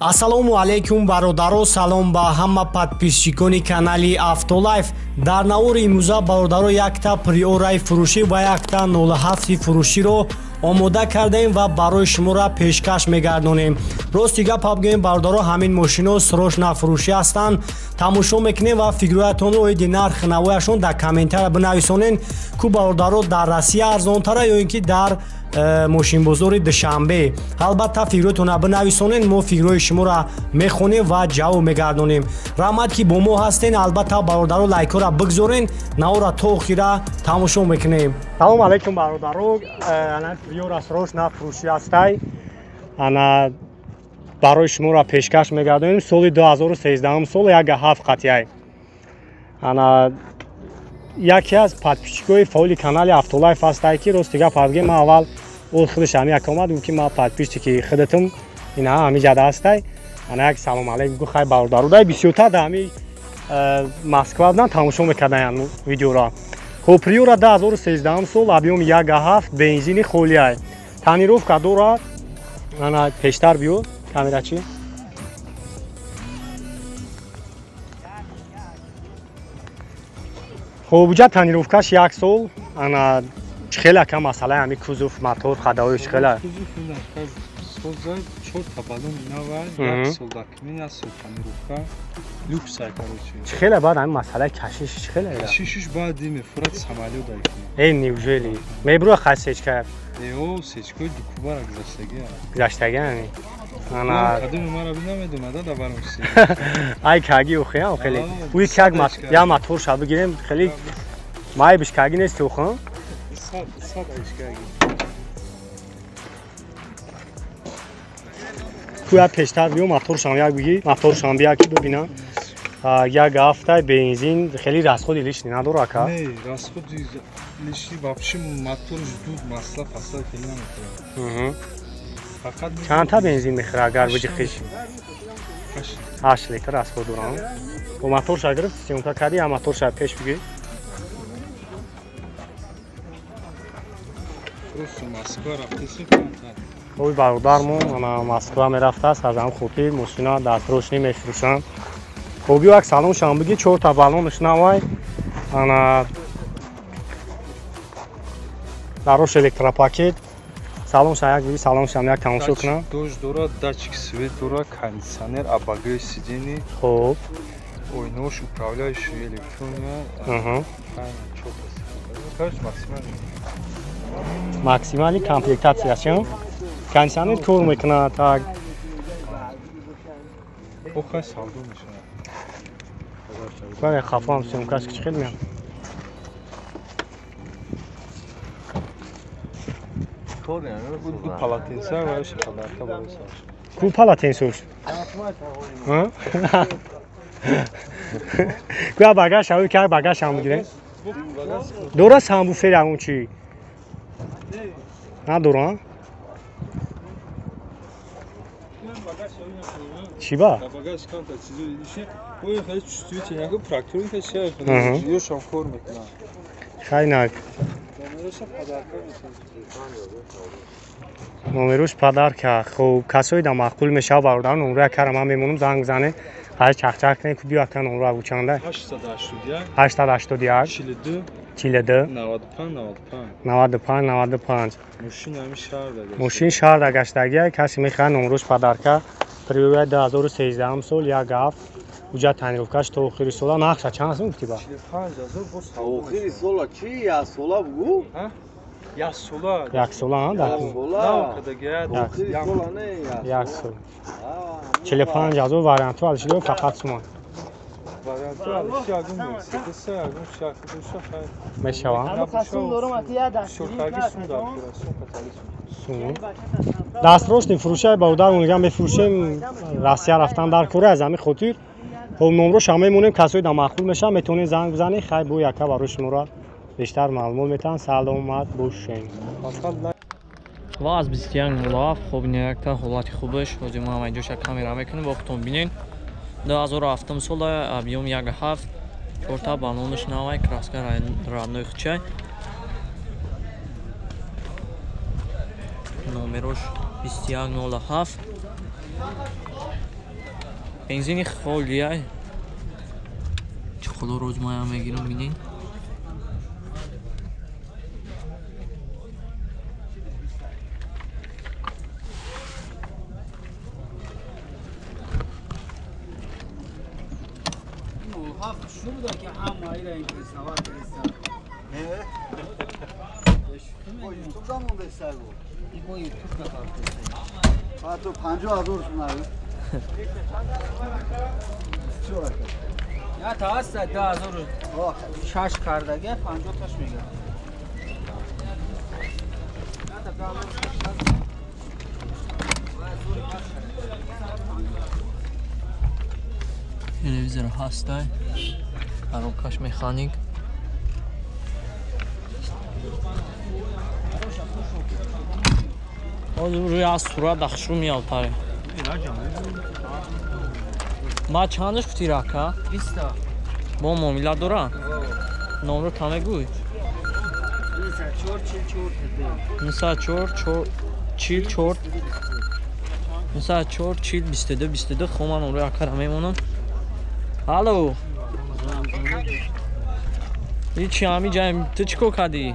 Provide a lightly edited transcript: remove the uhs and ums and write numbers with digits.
Ассалому алайкум бародаро, салом ба ҳама подписчикони канали Автолайф. Дар навори имрӯза бародаро якта Приораи фурӯшӣ ва якта 07 фурӯширо омода кардаем ва барои шуморо пешкаш мегардонем. Рости гап бигӯем бародаро, ҳамин мошино срочно фурӯшӣ ҳастанд. Тамошо мекунем ва фикрҳоятонро оиди нархи навояшон дар комментария бинависонед, ку бародаро дар Россия арзонтара ё ин ки дар мошинбозори Душанбе. Албатта фикрҳоятонро бинависонед, мо фикрҳои шуморо мехонем ва ҷавоб мегардонем. Раҳмат ки бо мо ҳастен. Албатта бародаро лайкҳоро бигзорен, навора то охира тамошо мекунем. Салом алайкум бародаро, ана Приора срочно фурӯшӣ ҳастай. Ана барои шуморо пешкаш мегардонем. Соли 2013 сол 1.7 қатъияй. Ана яке аз подписчикои фаъоли канали Автолайф ҳастай, ки рости гап бигӯем, ман аввал ӯ худаш ҳами як омад, гуфт ки ман подписчики худатам, ина ҳами ҷада ҳастай. Ана як салом алайкум гуфт, хай бародаро, дай бисёртар дар ҳами Москва будан тамошо мекарданд видеоро. Хоб, Приора 2013 сол, объём 1.7, бензини холиай. Тонировка дорад. Ана пештар биё камерачи. Хоб, буҷа тонировкаш як сол. Ана хеле ака масъалаи ҳами кузов, мотор, хадавои хеле. Соза чорта баллон нава, як сол документ, як сол тонировка, люкс ай короче. Хеле баъд ҳами масъалаи кашиш хеле. Кашишиш баъд мефурад самолёт ай. Э, неужели? Мебруа хай сечка. Э, о, сечкаи дукубара гузаштаги. Гузаштаги ами. Ана кадом мара бинамедонад да баром си. Ай каги охиам хеле. Уи как я мотор ша бигирем хеле майбиш каги нест охам. Сад сад айш каги. Куя пештар биё моторшам як биги, моторшам бия ки бибинам. Як ҳафта бензин хеле расходи лишний надора ака. Не, расходи лишний вообще моторш дуд масла фасла хеле намекунад. Фақат чандта бензин мехӯра агар биҷиқиш? 8 литр расход дорам. Бо моторша гирифт, съёмка кардӣ, я моторша пеш биги. Просто Москва рафтеси камтар. Ой бародармон ана Москва мерафтааст, аз ҳам хотир мошина дастрочни мефурӯшанд. Хоб, биё як салон шам биги, чорта баллонаш навай. Ана дарош электропакет. Салон ша як биги, салон шам як тамошо кунам. Дож дорад, датчик свет дорад, кондиционер, АБГ сиденье. Хоб. Ойнош управляющий электрония. Короче, максимальный. Максимальный комплектация чӣ? Кондиционер кор мекунад, так. Охай савдо мешавад. Бале, хафам съёмкаш ки хел меяд. Ду полотенца ва ё подарка барои сар. Ку полотенцош? Ку багаж шавӣ, ки багаж ҳам бигирем. Дора самбуфер ягон чӣ? Надорам? Чӣ ба? Багаж камтар чизои диши. Ой, хеле чувствительный, яко тракторин ка чӣ ёшам кор мекунад. Хай нак. Номероша подарка мешавад. Номерош подарка. Хоб, касои да маъқул мешавад бародар, номеро якара ман мемонам, занг бизанед. Ҳай чахчах кунед, ку биё ака номеро агучанда. 881 881 42 42 95 95 95 95. Мошин ҳами шаҳр дагаштагӣ. Мошин шаҳр дагаштагӣ, касе мехоҳад номерош подарка. Приора 2013 сол 1.7 уҷа тонировкаш то охири сола. Нақша чанд аст гуфтӣ ба? 45000 боз охири сола чӣ? Як сола бугу? Як сола. Як сола, да? Охири сола не, як сол. 45000 варианту алишило фақат сумон. Варианту алиши ягон Мерседес, ягон шахи боша хай. Мешавам. Шурхаги сум дар сум қатали сум. Дастрочни фурӯшай бародар мегӯям мефурӯшем, Россия рафтан дар кора, аз ҳамин хотир. Хоб, номрош ҳам мемонем, касои да маъқул мешавад, метавонед занг бизанед, хай бо яка барои шуморо бештар маълумот метаҳанд. Саломат бошед. Ва аз 21.07 хоб якта ҳолати хубаш. Ҳозир мо ҳама ҷоша камера мекунем, бо худтон бинед. 2007 сола, объём 1.7, чорта баллонаш навай, краска родной хучай. Номерош 21.07. Бензини холия. Чӣ худо рӯз мая мегирам бинин. То 50 000 сум. Я та аст 2006 кардаги 50 таш мегирад. Телевизор ҳастай. Коробкаш механик. Ҳозир рӯи аз сурат дахшу меалтаре. Ма чандаш гуфти рака? 20. Бо муомила дора? Номро та мегӯй? 94 94 94 40 22 22. Хо ман номрои акара мемонам. Алло. Ҳичи ҳами ҷаем. Ту чӣ кор кардӣ?